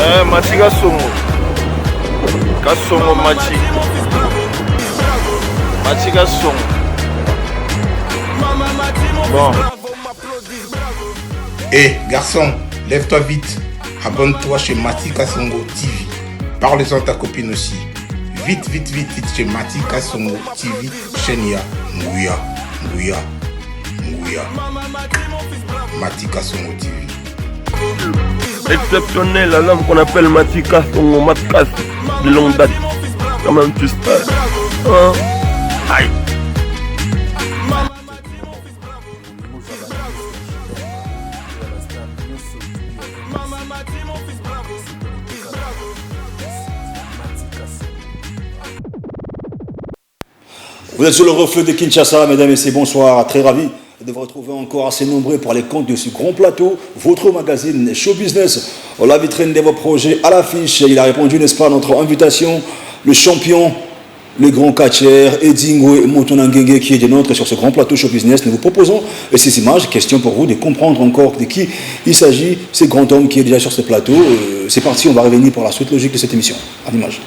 Eh, Machi Kasongo. Kasongo Machi. Machi Kasongo. Bon. Hé, eh, garçon, lève-toi vite. Abonne-toi chez Mati Kasongo TV. Parle-en à ta copine aussi. Vite, vite, vite, vite chez Mati Kasongo TV, chaîne ya Nguya, Nguya, Nguya. Mati Kasongo TV. Exceptionnel, l'homme qu'on appelle Mati Kasongo, Matkas, de longue date. Quand même, tu sais. Hein? Aïe. Vous êtes sur le reflet de Kinshasa, mesdames et messieurs, bonsoir. Très ravi de vous retrouver encore assez nombreux pour les comptes de ce grand plateau, votre magazine Show Business. La vitrine de vos projets à l'affiche. Il a répondu, n'est-ce pas, à notre invitation, le champion, le grand catcheur Edingwe Motonangenge qui est des nôtres sur ce grand plateau Show Business. Nous vous proposons ces images. Question pour vous de comprendre encore de qui il s'agit, ce grand homme qui est déjà sur ce plateau. C'est parti, on va revenir pour la suite logique de cette émission. À l'image.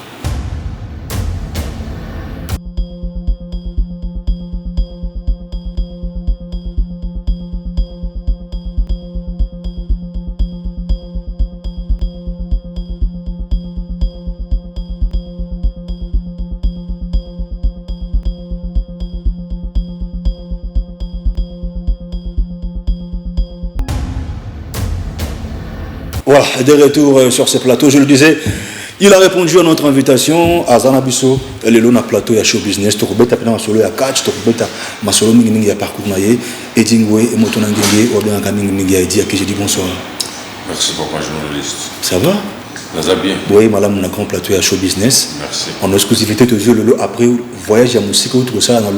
Voilà, de retour sur ce plateau, je le disais, il a répondu à notre invitation à Zanabiso, lelo na plateau ya show business, tokobeta pena masolo ya catch, tokobeta masolo mingi mingi ya parcours na ye, Edingwe moto na ngenge, obengaka mingi mingi ya Edi, à qui je dis bonsoir. Merci papa journaliste. Ça va? Naza bien. Oui, malamu na grand plateau ya show business. Merci. En exclusivité toujours lelo après voyage ya musika oyo tokosala na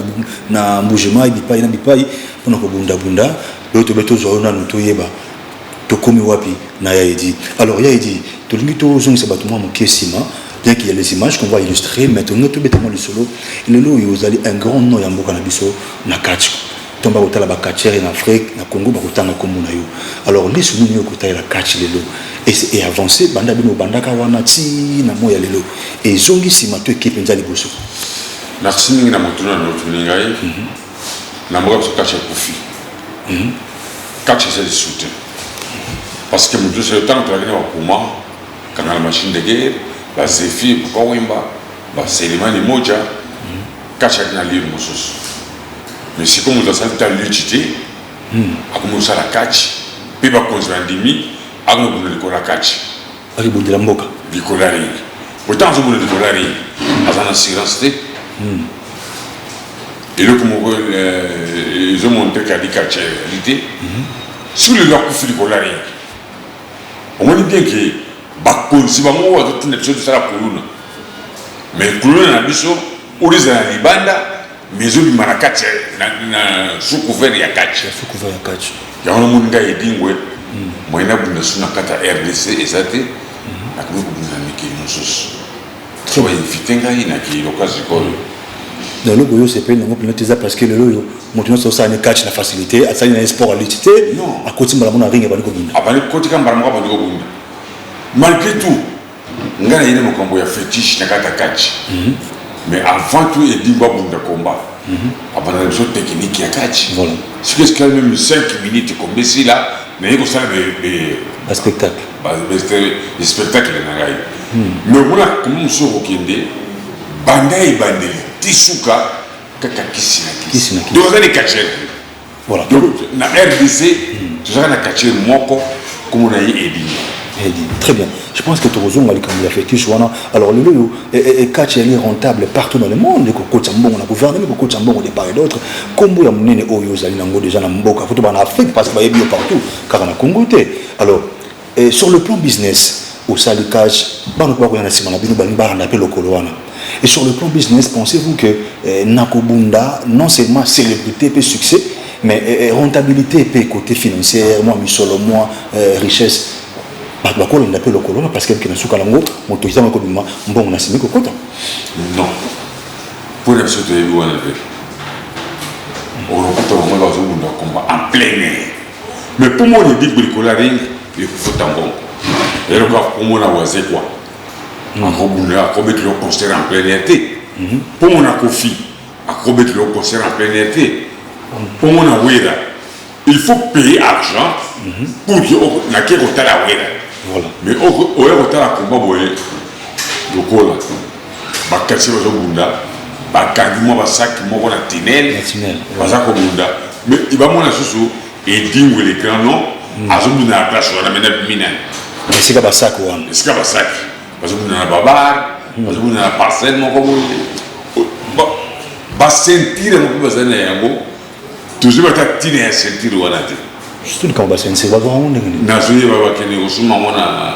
na Mbuji-Mayi, bipai na bipai mpona kobunda-bunda, lelo tobe tozwa yo nanu toyeba tokomi wapi na ya Edi. Alors ya Edi, tolingi tozongisa bato mwa moke nsima, bien qu'il y a les images qu'on va illustrer, mais tolingi tobeta mwa lisolo. Lelo oyo ozali un grand nom ya mboka na biso na catch. Ntango bakotala ba catcheur na Afrique, na Congo, bakotanga kombo na yo. Alors lisu nini oyo kotalela catch lelo et avancé banda bino bandaka wana ti na moya lelo ezongi nsima to ekipe nza liboso? Merci mingi na motuna na otuni ngai. Na mboka biso catch ekufi. Catch eza lisusu te, parce que moto nyonso ntango tozalaki na bakuma kanga na machine de guerre, bazefi papa Wemba, baselemani moja, catch ayaki na lire mosusu. Mais sikoyo moto asali ta lutte te, akomi kosala catch mpe bakonzi bandimi akomi kobunda likolo ya catch, akibundela mboka likolo ya ring. Pourtant azobunda likolo ya ring, aza na assurance te. Eloko moko ezomontre kadi catch ali te. Soki lelo akufi likolo ya ring, omoni bien ke bakonzi bango bazotinda biso tosala kuluna, mais kuluna na biso oyo ezala na libanda, mais ezobima na kati na sous couvert ya catch. Sous couvert ya catch. Yango namoni ngai Edingwe, moyen nabunda su na kati ya RDC eza te, nakomi kobunda na mikili mosusu. So bainvite ngai nakei loka sikoyo. Na eloko oyo osepeli nango mpenza te eza parce que lelo oyo moto nyonso osala ne catch na facilité, asali na ye sport ya lutte te, akoti mbala moko na ring, abandi kobunda. Abandi kotika mbala moko, abandi kobunda. Malgré tout, ngai nayei na makambo ya fétiche na kati ya catch. Mais avant tout, Edingwe abunda combat, abanda biso technique ya catch. Soki esikali même 5 minutes combat esila, naye kosala baspectacle. Spectacle na ngai. Mais omona komba mosusu okokende banda ebandeli ti suka kaka kisi na kisi. Donc aza ni catcheur. Donc na RDC tozalaka na catcheur moko, kombo na ye Edingwe. Edi. Très bien. Je pense que tokozonga likambo ya fétiche wana. Alors lelo oyo catch elle est rentable partout dans le monde, kokotisa mbongo na gouvernement, kokotisa mbongo de part et d'autre. Kombo ya monene oyo ozali nango déjà na mboka, faut na Afrique parce que bayebi yo partout, kaka na Congo te. Alors sur le plan business, osali catch, bana bakoya na nsima na bino balingi baranda mpe lokolo wana. Et sur le plan business, pensez-vous que nakobunda non seulement célébrité et succès, mais rentabilité et côté financier, moi misolo, moi richesse, bato bakolanda mpe lokolo wana parce que na suka nango moto ezanga kobima mbongo na nsima ekokota? Non, mpo na biso toyebi wana te. Okokuta bango bazobunda combat en plein air, mais mpo mona Edingwe likolo ya ring, ekofota mbongo. Eloko akomona Wazekwa akobunda, akobetela concert en plein air te. Mpo mona Kofi akobetela concert en plein air te. Mpo mona Wera, il faut payer argent pour que nake kotala Wera. Mais oya kotala komba boye, lokola bakasi bazobunda, bakangi mwa basaki moko na tunnel, baza kobunda. Mais bamona susu Edingwe, le grand nom, azobunda na place wana. Mena bimi nani? Esika basaki wana. Esika basaki bazobunda na babar, bazobunda na parcelle moko boye. Baceinture yango mpe bazali na yango, tozwi ata ntina ya ceinture wana te. Surtout likambo baceinture, bazwaka yango ndenge nini? Nazoyeba, bakende kosomba yango na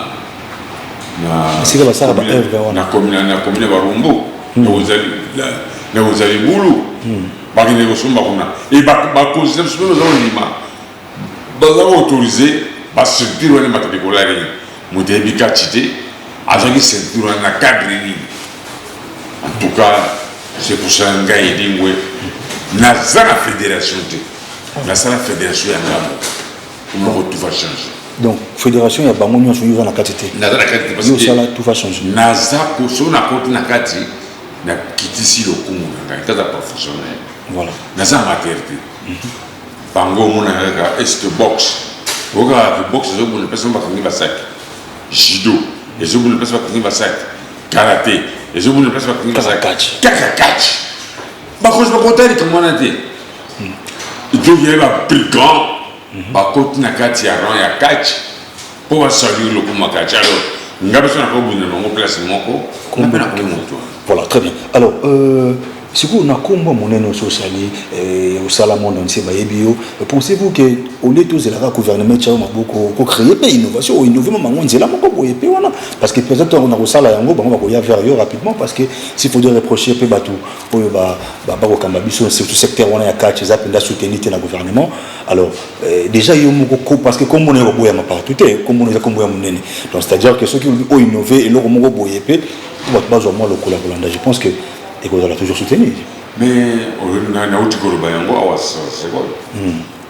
Esika basalaka baœuvre wana. Na commune Barumbu, na kozali bulu, bakende kosomba kuna. E bakonzi na biso mpe baza kondima, baza koautoriser baceinture wana. Bato likola nini? Moto ayebi kati te azwaki ceinture wana na cadre nini. En tout cas, c'est pour ça ngai Edingwe naza na fédération te. Nasala fédération ya ngambo moko, tout va changer. Donc fédération ya bango nyonso, yo oza na kati te? Naza na kati te parce Yo que osala tout va changer. Naza so nakoti na kati, nakitisi lokumu na ngai. Taza professionnel. Naza amateur te. Bango omona kaka, est ce que boxe okaka ke boxe ezobunda mpasi bakangi basaki, judo ezobunda mpasi bakangi basaki, karate ezobunda mpasi bakangi Kaka basaki? Catch. Kaka catch. Bakonzi bakota likambo wana te. Donc yaye babrigand bakoti na kati ya rang ya catch mpo basalir lokumu ya catch. Alors nga biso nakobunda bango place moko, nga mpe nakomi moto wana. Voilà, très bien. Alors, sikoyo na nkombo monene oso osali, osala monde entier bayebi yo, pensez-vous que au lieu tozelaka gouvernement etya yo maboko, kocréer mpe innovation, oinnove ma bango nzela moko boye mpe wana? Parce que peut-être na kosala yango, bango bakoya vers yo rapidement, parce que s'il faudrait reprocher mpe bato oyo bakokamba biso, surtout secteur wana ya catch, eza mpenza soutenu te na gouvernement. Alors déjà yo moko, parce que kombo na yo koboyama partout te, kombo na eza kombo ya monene. Donc c'est à dire que soki olobi oinnove eloko moko boye mpe po bato bazwa mwa lokola kolanda, je pense que ekozala toujours soutenu. Mais nauti koloba yango awa seconde.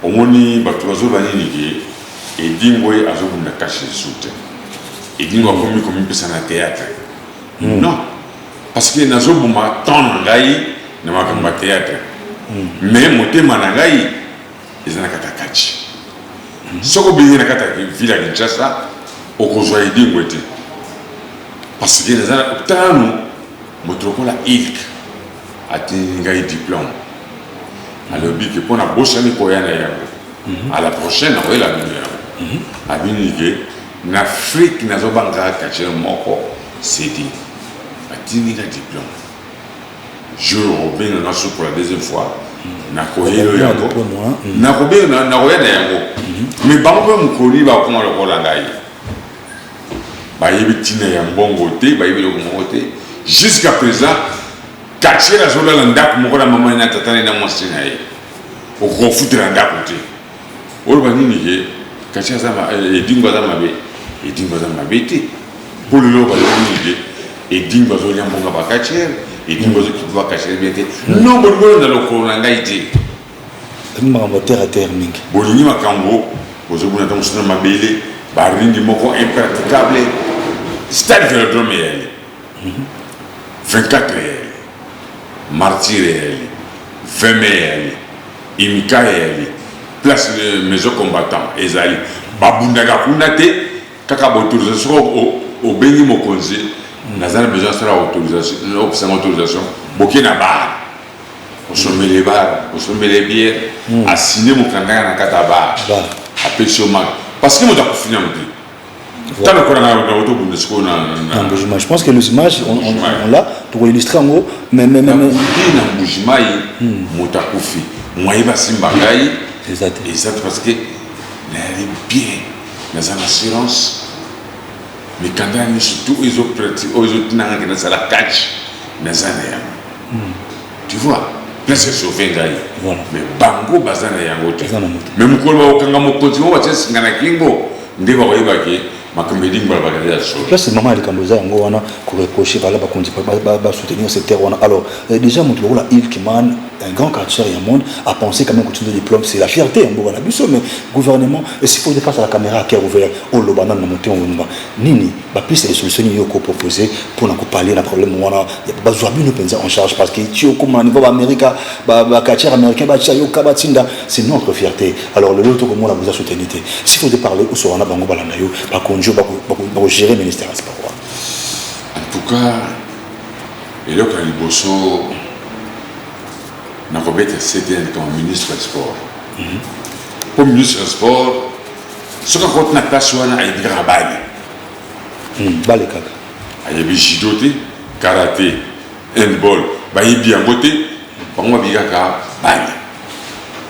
Omoni bato bazoba nini ke Edingwe azobunda catch lisusu te, Edingwe akomi komipesa na théâtre. Non, parce que nazoboma temps na ngai na makambo ya théâtre, mais motema na ngai eza na kati ya catch. Soki obengi na kati ya ville ya Kinshasa, okozwa Edingwe te, parce que naza tano. Moto lokola Ilk atindi ngai diplôme, alobi ke mpo nabosani koya na yango, à la prochaine nakoyela bino yango. Abini ke na Afrique nazobanga catcheur moko cd atindi nga diplôme. Jour obenganga so pour la deuxième fois, nakoyela yango, nakobenga, nakoya na yango. Mais bango mpe mokoli bakoma lokola ngai, bayebi ntina ya mbongo te, bayebi eloko moko te. Jusqu'à présent catcheur azolala ndako moko na mama na tata na ye na mwasi na ye, okofutela ndako te. Oloba nini ke catcheur aza Edingwe aza mabe? Edingwe aza mabe te. Mpo lelo balobi nini ke Edingwe azolia mbongo bacatcheur, Edingwe azokipa bacatcheur bien te. Non, bolingi olanda lokolo na ngai te. Makambo terre à terre mingi. Bolingi makambo bozobuna ntango mosusu na mabele, baringi moko impraticable. Stade Vélodrome eyali, 24 eyali, Martyr eyali, 20 mai eyali, Imika eyali, place Maison Combattant ezali. Babundaka kuna te, kaka baautorisation. Soki obengi mokonzi, naza na besoin asala autorisation, opesanga autorisation, boke na bar, osombeli bar, osombeli bière, asine mokanda ya na kati ya bar, apesi yo maka, parce que moto akufi nano te. Tala lokola na tobunda sikoyo na Mbujimayi. Je pense que les images, on l'a pour illustrer en gros, mais na Mbujimayi moto akufi, moye basimba ngai. Eza te. Eza te, parce que nayali bien, naza na assurance, mikanda ya nyonso tu oyo ezotinanga ke nasala catch, naza na yango. Tu vois, place esauve ngai. Mais bango baza na yango te. Mais mokolo bakokanga mokonzi moko, batia singa na kingo, nde bakoyebaki makambo Edingwe balobaka ya solo. Place mama ya likambo eza yango wana, koreproche vala bakonzi basoutenir secteur wana. Alors déjà moto lokola Ilkman Un grand catcheur ya monde a pensé quand même kotinda diplôme, c'est la fierté ya mboka na biso. Mais gouvernement, et s'il faut face à la caméra à cœur ouvert, oloba nanu na motema mobimba, nini bapiste de solution nini yo kopropose mpona kopallier na problème wana, bazwa bino mpenza en charge? Parce que ti okóma na niveau baamérika, bacatcheur américain batia yoka batinda, c'est notre fierté. Alors lelo tokomona boza soutenu te. S'il faut parler, osoka na bango, balanda yo, bakonzi bakogérer ministère ya sport wana. En tout cas, eloko ya liboso nakobeta sete na likambo ministre ya sport, mpo ministre ya sport, soki akoti na place wana, ayebi kaka bale. Bale kaka. Ayebi judo te, karaté, handball bayebi yango te. Bango bayebi kaka bale.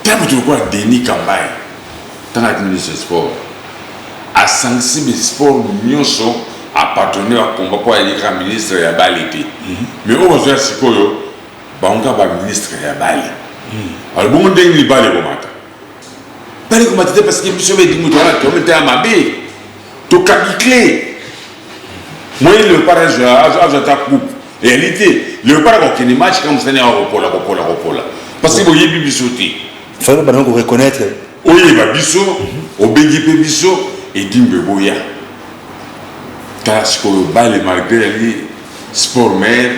Tala moto lokola Denis Kambayi, ntango ayaki ministre ya sport, asangisi basport nyonso, apatronne bakomba, mpo ayebi kaka ministre ya bale te. Mais oyo bazoya sikoyo, bango kaka baministre ya bale. Alors bongo ndenge nini bale ekomata? Bale ekomata te, parce que biso bedi moto wana tometa ya mabe, tokangi clé. Moyen Léopard azwa ata coupe eyali te. Léopard akokende match kaka mosani awa, kopola, kopola, kopola, parce que boyebi biso te. Fallait bana koreconnaître. Oyeba biso, obengi mpe biso edimbe, boya. Tala sikoyo bale, malgré yali sport mare,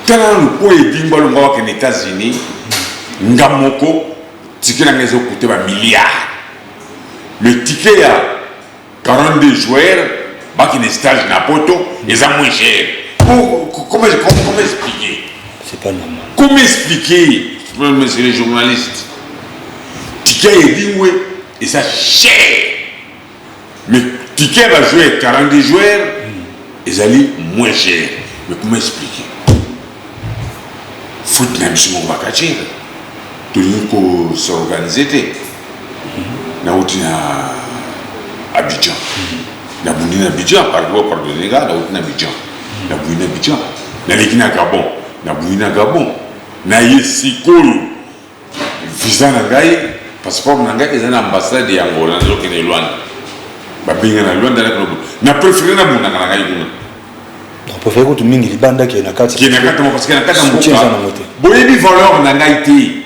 tala nanu mpo edimbe alonga wakende États-Unis. Nga moko, ticket na ngai ezokute bamilliard, mais ticket ya 42 joueurs bakende stage na poto eza moins cher. Comment expliquer? C'est pas normal. Comment expliquer, monsieur les journalistes? Ticket edingwe eza cher, mais ticket ya bajoueur, 42 joueurs, ezali moins cher. Mais comment expliquer? Foot na biso moko bacatcheurs tolingi kos'organiser te. Nauti na Abidjan, nabundi na Abidjan. Pardon, pardonne nga, nauti na Abidjan, nabundi na Abidjan, naleki na Gabon, nabundi na Gabon. Naye sikoyo, visa na ngai, passeport na ngai eza na ambassade ya Angola. Nazokende Luanda, babenga na Luanda. Na préféré nabundaka na ngai kuna. Préféré kutu mingi libanda ke na kati. Ke na kati, parce que na kati ya mboka boyebi valeur na ngai te.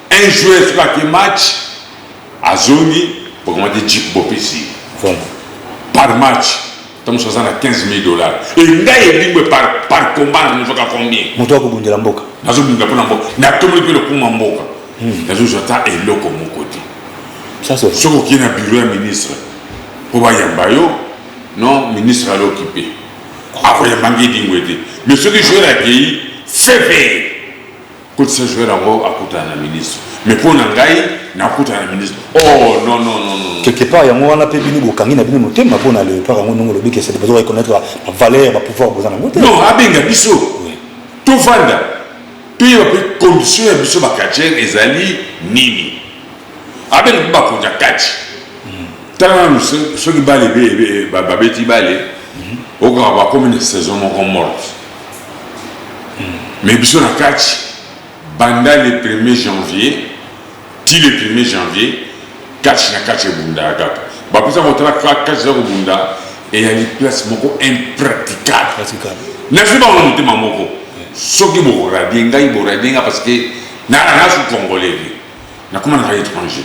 Un joueur soki ake match, azongi, bokamati jeep, bopesi. Voilà. Par match ntango mosusu aza na 15 000 $. E ngai edingwe, par combat nazozwaka combien? Moto akobundela mboka. Nazobundela mpona mboka, natomoli mpe lokuma mboka, nazozwa ata eloko moko te. Soki okei na bureau ya ministre mpo bayamba yo, non, ministre ali occupé, akoyamba ngai edingwe te. Mais soki joueur akei, feve kotisa joueur yango akutana na ministre. Mais mpo na ngai nakutana na ministre, oh non, non, non, non. Quelque part yango wana mpe bino bokangi na bino motema mpo na Léopard yango. Ndongo olobi ke bazo reconnaître bavaleur, bapouvoir boza nango te. Non, abenga biso, tovanda, toyeba mpe condition ya biso bacatcheurs ezali nini. Abenga mpe bakonzi ya kati. Tala nanu, soki bale babeti bale, okaka bakomi na saison moko morte. Mais biso na kati, banda le 1er janvier ti le 1er janvier, kati na kati ebundaka kaka. Bapesa kotala kati eza kobunda, eyali place moko impraticable. Nazwi bango na motema moko, soki bokoradier ngai, boradier nga, parce que nasu congolais te, nakoma na ngai étranger.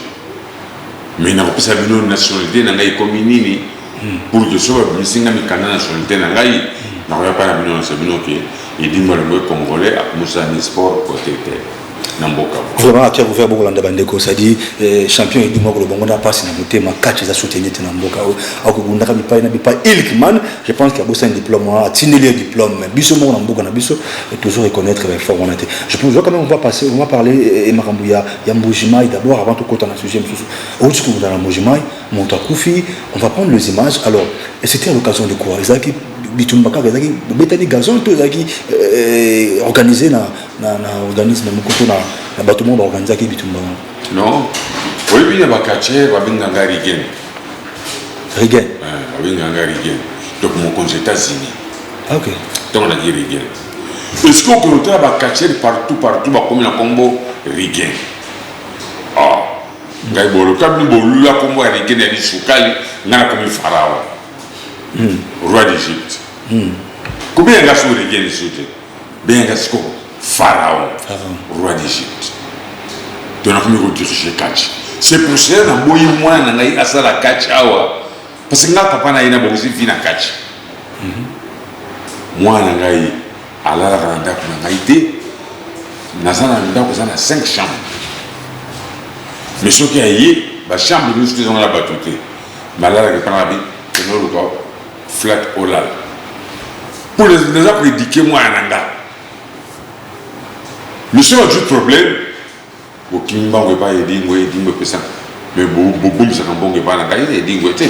Mais nakopesa bino nationalité na ngai ekomi nini, pour que soki babimisi nga mikanda nationalité na ngai, nakoya mpa na bino, nyonso bino ke edingwe alongo congolais, akomosala ni sport kote te na mboka. Vraiment, à cœur ouvert, bokolanda bandeko, c'est-à-dire champion edingwe akoloba ngo na mpasi na motema: catch eza soutenir te na mboka oyo. Akobundaka bipai na bipai. Ilkman, je pense ke abosani diplôme wana, atindeli ye diplôme. Mais biso moko na mboka na biso toujours reconnaître effort wana te. Je pense quand même on va passer, on va parler makambo ya Mbujimai d'abord, avant tokota na sujet mosusu. Outi kobunda na Mbujimai, moto akufi. On va prendre les images. Alors, et c'était à l'occasion de quoi? Ezalaki bitumba kaka, ezalaki bobetani gazon to ezalaki organisé na organisme moko to na bato moko baorganisaki bitumba wana? Non, oyebi, na bacatcheurs babenganga Reagan. Reagan? Babenganga Reagan, donc mokonzi États-Unis. Ok. Ntango naki Reagan, est-ce que okende otala bacatcheurs partout, partout bakomi na nkombo Reagan? Ah, ngai boloka bino, bolula nkombo ya Reagan ya lisukali. Ngai nakomi Farao, roi d'Égypte. Kobenga so Reagan lisu te, benga siko. Pharaon, roi d'Égypte. Donc nakomi kodiriger catch. C'est pour cela naboyi mwana na ngai asala catch awa, parce que nga papa na ye nabongisi vie na catch. Mwana na ngai alalaka na ndako na ngai te. Naza na ndako eza na 5 chambres, mais soki aye, bachambre nyonso te ezonga na bato te. Malalaka epa na bi kende oluka flat olala, mpo naza koéduquer mwana na nga. Mais soki bazwi problème, bokimi mbango epai Edingwe. Edingwe epesa, mais bobomisaka mbongo epai na ngai Edingwe te.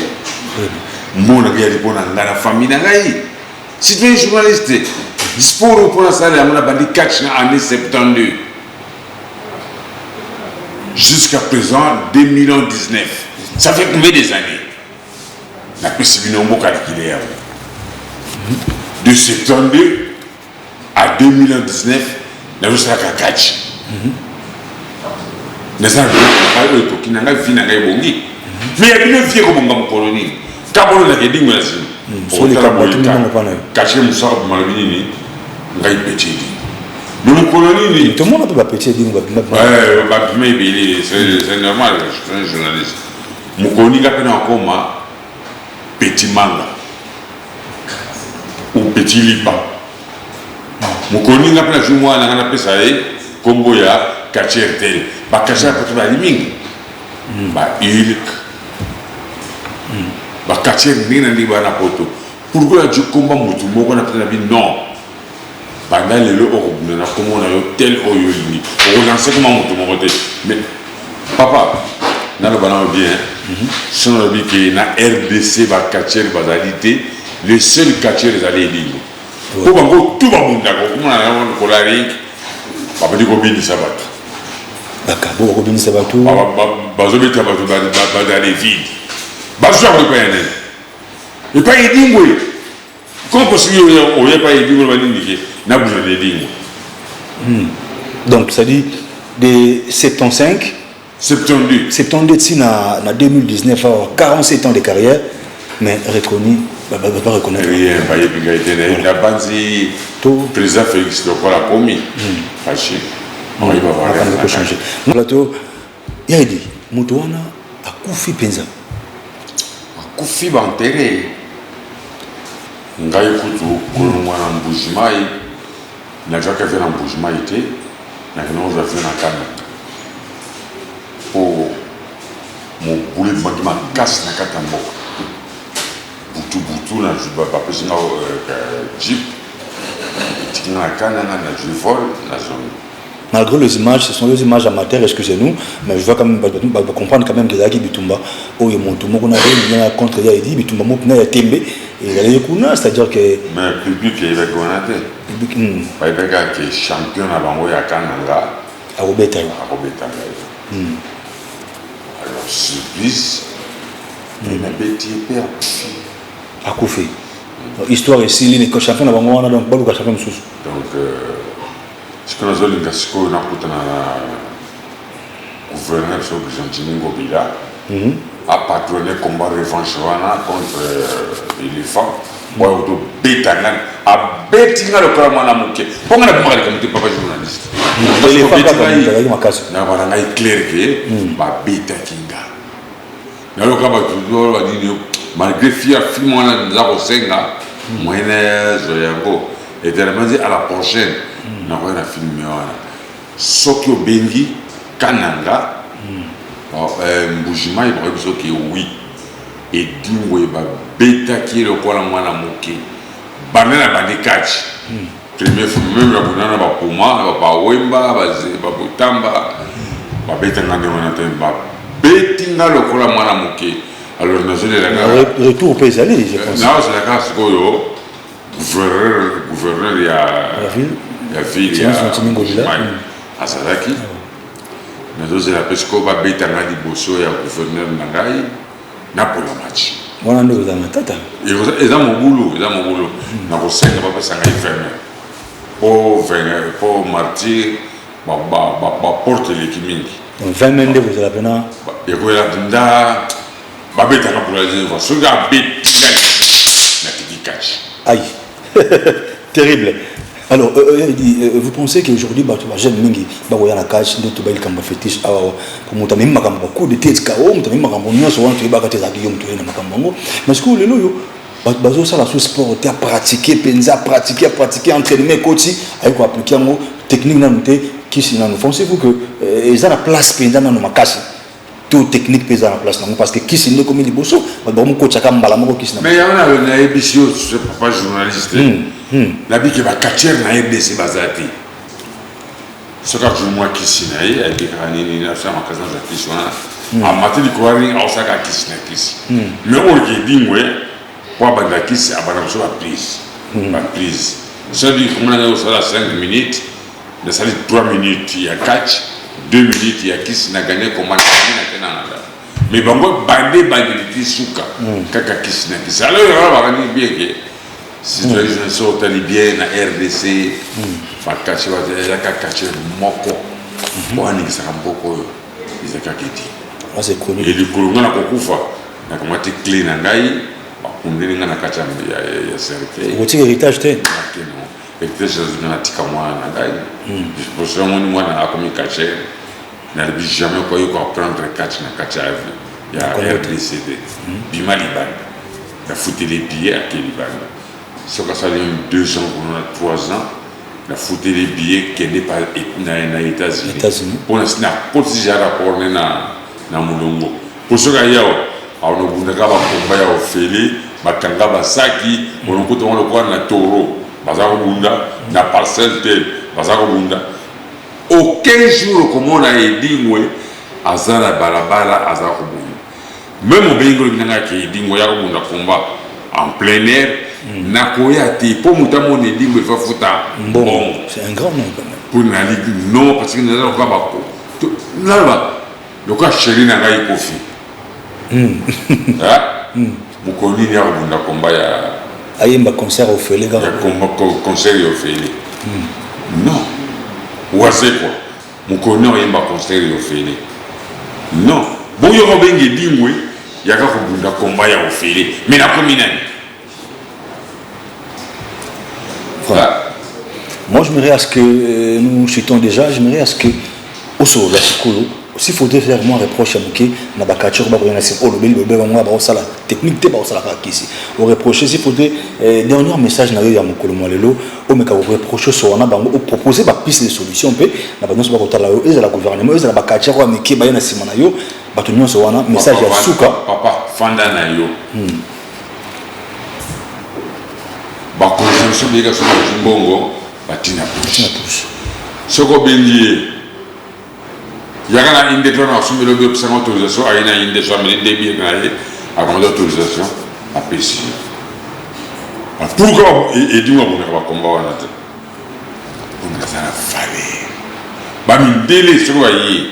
Mbongo na ngai yali mpo na ngai na famille na ngai. Citoyen journaliste, sport oyo mpo nasala yango, na bandi catch na année 72 jusqu'à présent 2019, ça fait combien des années? Napesi bino mboka likile yango, de 72 à 2019 nazosalaka catch. Naza na biloko na ngai oyo ekoki na ngai, vie na ngai ebongi. Mais ya bino, vie ekobonga mokolo nini? Kabololaka Edingwe na nsima. Catch mosaka bimalobi nini? Ngai petit Edingwe, mais mokolo nini? Tomona mpe bapetit Edingwe. Babima ebele, c'est normal, je suis un journaliste. Mokolo nini nga mpe nakoma petit manga ou petit lipa? Mokolo nini nga mpe nazwi mwana nga napesa ye nkombo ya catcheur tel? Bacatcheur ya poto bazali mingi, ba Hulk, bacatcheur ndenge na ndenge baa na poto. Pourquoi nazwi komba motu moko na pesa na bi? Non, banda lelo okobunda na kombo na yo tel oyo olingi, okolancer koma motu moko te. Mais papa, naloba nano bien, so nalobi ke na RDC bacatcheur bazali te. Le seul catcheur ezali Edingwe, mpo bango tu babundaka. Okomona yango lokola ring, babandi kobinisa bato. Bakabo bakobinisa bato. Bazobeta bato bazali vide. Bazwa yango epai ya nani? Epai Edingwe. Comment possible oya epai Edingwe, banini ke nabunda na Edingwe? Donc c'est à dire de 75 72. 72 ti na 2019 awa, 47 ans de carrière, mais reconnu, ba reconnaître rien. Bayebi ngai te. Nabanzi président Félix lokola akomi faci. Changer plateau ya edi, moto wana akufi mpenza. Akufi, baenterrer ngai kutu kolongwa na Mbujimai. Nazwaki avion na Mbujimai te, nakende kozwa avion na Kananga, mpo mobulu ebimaki makasi na kati ya mboka. Butu butu bapesi nga jeep, etiki nga na Kananga, nazwi vol, nazongi. Malgré les images, ce sont les images amateurs, excusez-nous, mais je vois quand même, bah, comprendre quand même que ezalaki bitumba oyo moto moko na na contre ya edi, bitumba moko na ya tembe ezalaki kuna, c'est-à-dire que Mais public eyebaki wana te. Public, Bayebaki kaka ke champion na bango ya Kananga akobeta yo. Akobeta ngai. Alors surprise, nabeti ye mpe akufi. Akufi. Donc, histoire esili, ne champion na bango wana, donc baluka champion mosusu. Donc sikoyo nazolinga sikoyo nakutana na gouverneur biso Gentiny Ngobila, apatronner combat revanche wana contre éléphant oyo tobeta. Ngani abeti nga lokola mwana moke, mpo nga nabimaka likambo te, papa journaliste. Éléphant kaka moto azalaki makasi. Nabana ngai clair ke babetaki nga. Nayoka bato oyo banini, malgré fia film wana naza kosenga moyen nazwa yango éternellement à la prochaine nakoya na film wana. Soki obengi Kananga, Mbujimai, bakoyebi soki oui, Edingwe babetaki ye lokola mwana moke. Banda na bandi catch, premier fois même nabunda na bapuma, bawemba, babotamba, babetanga ndenge wana te, babeti nga lokola mwana moke. Alors nazolelaka. Retour mpe ezali, je pense. Nazala kaka sikoyo gouverneur ya ville ya azalaki. Nazozela mpe sikoyo babetanga liboso ya gouverneur na ngai, napola match. Wana nde kozala matata. Eza mobulu, eza mobulu. Nakosenga bapesa ngai 20 po 20 po martyr, baporte eleki mingi. 20 mai nde kozala mpena. Ekoyela nda babetanga pour la deuxième fois. Soki abeti ngai, natiki catch. Aïe, terrible. Alors, vous pensez qu'aujourd'hui, bato ba jeune mingi bakoya na cage nde tobai likambo ya fétiche awa, po moto amemi makambo ba coup de tête KO, moto amemi makambo nyonso wana, toyebaka te ezalaki yo moto oye na makambo yango. Mais sikoyo lelo oyo bato bazosala so sport te, apratiquer mpenza, apratiquer, apratiquer, entraînement ekoti, aye koappliquer yango, technique nanu te, kisi nanu. Pensez-vous que eza na place mpenza nanu makasi to technique mpe eza na place nango? Parce que kisi nde ekomi liboso, bato bakomokotiaka mbala moko kisi na Mais yango na nayebisi yo, papa journaliste, nabiki bacatcheurs na RDC baza te. Soki azwi mwa kisi na ye, ayebi kaka nini asala makasi, nazwa kisi wana, amati likolo ya ring, aosalaka kisi na kisi. Mais oyo ke Edingwe, po abanda kisi, abanda koso baprise baprise. Soki komona ngai kosala 5 minutes, nasali 3 minutes ya catch, 2 minutes ya kisi, na gagné combat na te na nganda. Mais bango bande bandeli ti suka, kaka kisi na kisi. Alors yango bakani bien ke situation so otali bien na RDC, bacatcheurs ezaka catcheur moko po aningisaka mboka oyo, eza kaka Edi. Ah, c'est connu. Elikolo nga na kokufa, nakamati clé na ngai, bakundeli nga na kati ya cercueil. Okotika héritage te? Nakeno héritage nga natika mwana na ngai. Poso moni mwana akomi catcheur, nalobi jamais koyi koapprendre catch na kati ya RDC te. Bima libanda, nafuteli billet, ake libanda. Soki asali 2 ans kuna, 3 ans, nafuteli billet, kende pa na États-Unis. États-Unis. Mpona nakotisi ja rapport ne na molongo, po soki ayawa awa nobundaka bakomba ya ofele, bakanga basaki, onokuta ngo lokola na toro baza kobunda na parcelle te, baza kobunda. Aucun jour okomona Edingwe aza na balabala aza kobunda. Même obengi, olobi nanga ke Edingwe ya kobunda combat en plein air, nakoya te, mpo moto amona Edingwe efa futa mbongo. Mbongo. C'est un grand nom quand même. Mpo nali non, parce que naza lokola bako naloba lokola chéri na ngai Kofi. Mokolo nini ya kobunda combat ya Ayemba concert ofele ya kaka. Concert ya ofele, non. Wazekwa, mokolo nini oyemba concert ya ofele? Non. Boyoka, obenge Edingwe yaka kobunda combat ya ofele, mais nakomi nani? Voilà. Moi, j'aimerais à ce que nous chutons déjà, j'aimerais à ce que, au solo, sikoyo, s'il faudrait faire moi reproche à moke na bacatcheurs bakoya na nsima, olobeli lobe bango baosala technique te, baosala kaka kisi, oreproche. S'il faudrait dernier message na yo ya mokolo mwa lelo, omeka koreproche so wana bango, opropose bapiste de solution mpe na bato nyonso bakotala yo, ezala gouvernement, ezala bacatcheurs oyo ya mike baye na nsima na yo, bato nyonso wana, message ya suka. Papa, fanda na yo. Bakonzi biso beyeka, soki bazwi mbongo, batina poche. Na poche. Soki obengi ye, yaka na inde to na asumbeli, obi opesanga autorisation, aye na inde, so ameli nde bie na ye, akamata autorisation, apesi ye. Pourquoi Edingwe abundaka bakomba wana te? Mpona aza na valeur. Bamindele soki baye,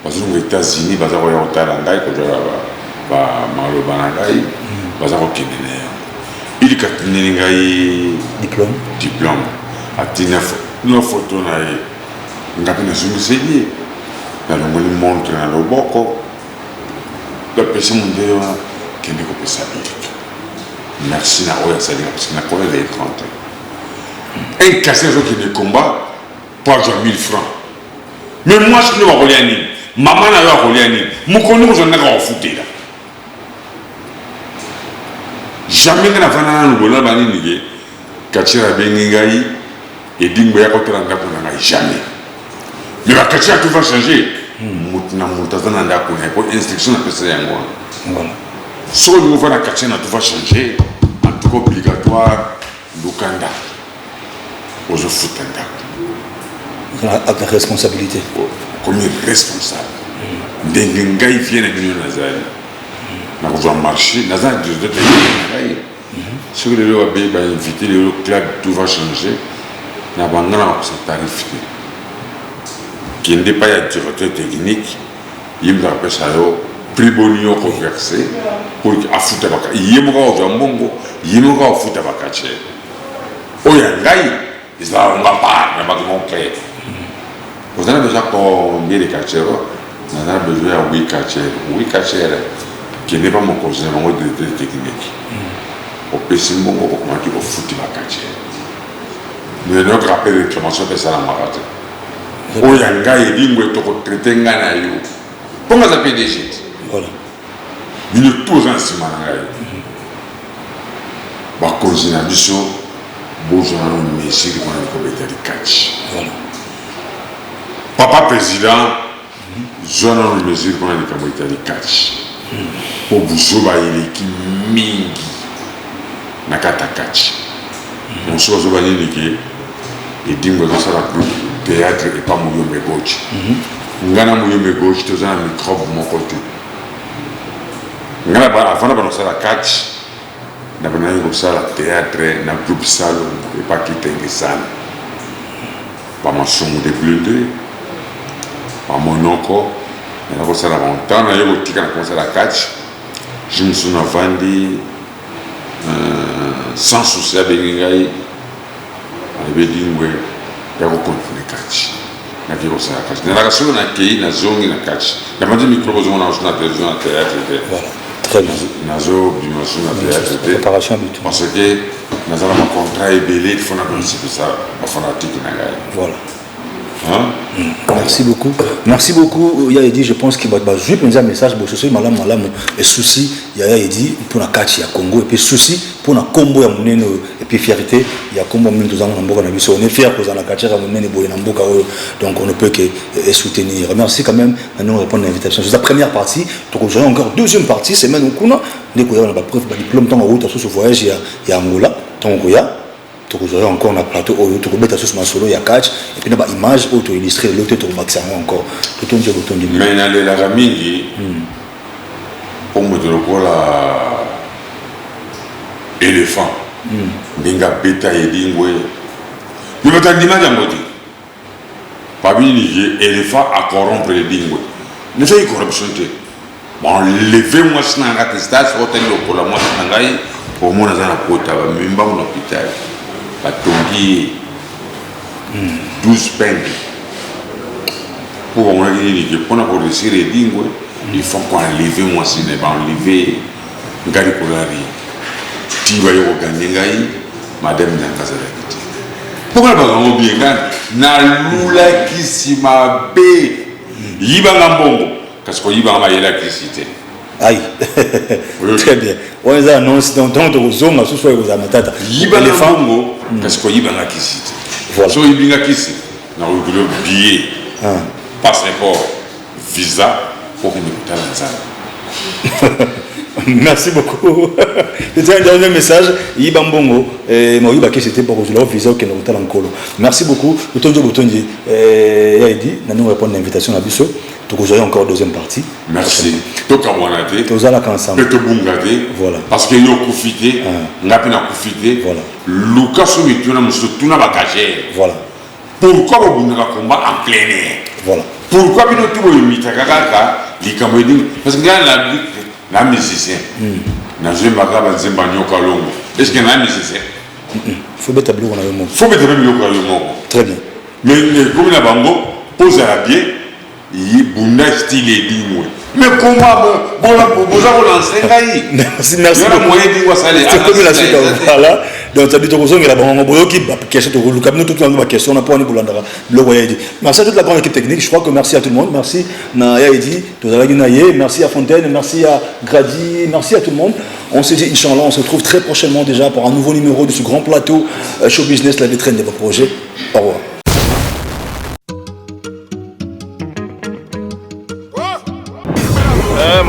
bazonga États-Unis, baza koya kotala ngai, kozwa maloba na ngai, baza kokende na yango. Ilika atindeli ngai diplôme. Diplôme, atinda na foto na ye. Nga mpe nazongiseli ye, nalongoli montre na loboko, napesi mondele wana, kende kopesa Ilika merci na oyo asalinga, parce que nakolela ye 30 un catcheur azokende combat po azwa 1000 francs. Mais mwasi nde bakolia nini? Mama na yo akolia nini? Mokolo kozwa ndaka kofutela jamais. Ngai navanda nanu bola banini ke catcheur abengi ngai, Edingwe ya kotala ndako na ngai, jamais. Mais bacatcheurs, tout va changer. Moto na moto aza na ndako na ye, po instruction napesa yango wana. Soki olingi ofanda catcheur na tout va changer, en tout cas obligatoire, luka ndako, ozofuta ndako. Acte de responsabilité. Okomi responsable. Ndenge ngai vie na bino, nazali nakozwa marché, naza na directeur na ngai. Soki lelo babe bainvite lelo club tout va changer na banga, na bakosa tarif te, kende epai ya directeur technique, ye moto akopesa yo prix boni yo koverse pour que afuta baka ye moko, akozwa mbongo ye moko, akofuta bacatcheurs. Oyo ya ngai ezalaka nga part na bato concret. Oza na besoin combien de catcheurs? Naza na besoin ya 8 catcheurs. 8 catcheurs, kende pa mokonzi na bango, directeur technique, opesi mbongo, okomaki ofuti bacatcheurs. Mais donc rappel réclamation mpe esalamaka te. Oyo ya ngai elingwe tokotraite ngai na yo mpo nga aza PDG te. Voilà. Bino tout oza na nsima na ngai. Bakonzi na biso bozwa nano mesure mpona likambo etali catch. Voilà. Papa président, zwa nano mesure mpona likambo etali catch mpo buzoba eleki mingi na kati ya catch. Mosusu bazoba nini ke Edingwe azosala groupe théâtre epa Muyombe Gauche. Ngai na Muyombe Gauche toza na microbe moko te. Ngai na ba avant na banda kosala catch, na bandaki kosala théâtre na groupe Salongo epa Kitenge Sana. Ba Masumu de Blinde, ba Monoko, naza kosala bango. Ntango naye kotika na kosala catch, jour mosusu navandi sans souci abengi ngai, alobi Edingwe ya ko continuer catch. Nakei kosala catch. Nalaka soki nakei nazongi na catch. Nabandi micro bozomona nazo na télévision na théâtre te. Voilà. Très bien. Nazobima so na théâtre te. Préparation du tout. Parce que naza na bacontrat ebele, il faut nakosepesa bafanatike na ngai. Voilà. Hein? Merci beaucoup. Merci beaucoup. Ya Edi, je pense que bazwi mpenza message bososoli malamu malamu et souci ya ya Edi pour na kati ya Congo et puis souci pour na kombo ya monene oyo et puis fierté ya kombo ya monene tozango na mboka na biso. On est fier kozala na kati ya monene boye na mboka oyo, donc on ne peut que soutenir. Merci quand même à nous répondre à l'invitation. C'est la première partie, donc on aura encore deuxième partie, semaine okuna ndeko ya na ba preuve ba diplôme ntango awuta susu voyage ya Angola, ntango koya tokozwa yo encore na plateau oyo, tokobeta susu masolo ya catch et puis na ba image oyo toillustre lelo te, tokobakisa yango encore. Totondi yo botondi mingi. Mais nalelaka mingi mpo moto lokola éléphant ndenge abeta Edingwe, me bato andimaki yango te. Babini ke éléphant a corrompre Edingwe, nazali corruption te. Baenleve mwasi na nga te, c'est-à-dire soki otali lokola mwasi na ngai omona aza na pota, bamemi mbangu na hôpital, batongi ye 12 penge mpo bamonaki nini ke mpona koresir Edingwe il faut koenleve mwasi na ye. Baenleve ye ngai likolo ya rien ti baye koganye ngai, madame na nga azalaki te. Mpo ngai bakango bien, ngai nalulaki nsima be yibanga mbongo, kasi koyibanga mayele akisi te. Aïe. Très bien. Wana eza annonce, donc ntango tokozonga susu oyo ekozala matata. Yibanga mbongo, kasi koyibanga kisi te. Voilà. Soki oyibinga kisi, nakoyokeli yo billet, passeport, visa, okende kotala Nzambe. Merci beaucoup. C'était un dernier message. Yiba mbongo, ma yiba kisi te pour kozula visa okende kotala nkolo. Merci beaucoup. Botondi botondi ya Edi, na nous répondre l'invitation na biso. Tokozwa encore deuxième partie. Merci. Tokamwana te. Tozalaka ensemble. Mpe tobunga te. Voilà. Parce que yo okufi te, nga mpe nakufi te. Voilà. Luka so mituna mosusu, tuna bagagere. Voilà. Pourquoi bobundaka combat en plein air? Voilà. Pourquoi bino tu boyimitaka kaka likambo edingi? Parce que ngai na musicien, nazoyembaka banzemba nyoka longo. Est ce que na musicien? Faut beta biloko na yo moko. Faut beta mpe biloko na yo moko. Très bien. Mais ekomi na bango ozala bien ye bunda style Edingwe. Mais comment boza kolanse ngai? Merci, merci Yo na beaucoup. moyen Edingwe asali. Tokomi na suka, voilà. Donc ça dit tokozongela bango boyoki ba question, tokoluka bino totuna ba question na poni bolandaka biloko ya Edi. Merci à toute la grande équipe technique. Je crois que merci à tout le monde. Merci na ya Edi, tozalaki na ye. Merci à Fontaine, merci à Grady, merci à tout le monde. On se dit Inch'Allah, on se retrouve très prochainement déjà pour un nouveau numéro de ce grand plateau Show Business, la vitrine de vos projets. Au revoir.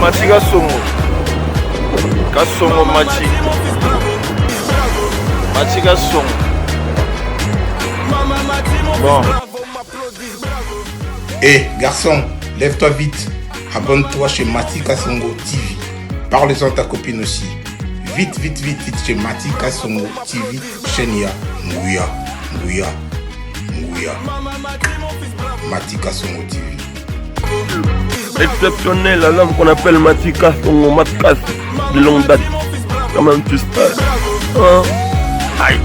Mati Kasongo. Kasongo Mati. Mati Kasongo. Bon. Hé, garçon, lève-toi vite. Abonne-toi chez Mati Kasongo TV. Parle-en à ta copine aussi. Vite, vite, vite, vite chez Mati Kasongo TV. Chaîne ya Nguya, Nguya, Nguya. Mati Kasongo TV. Exceptionnel à l'homme qu'on appelle Mati Kasongo, Matkas de longue date. Quand même, tu sais. Hein? Aïe.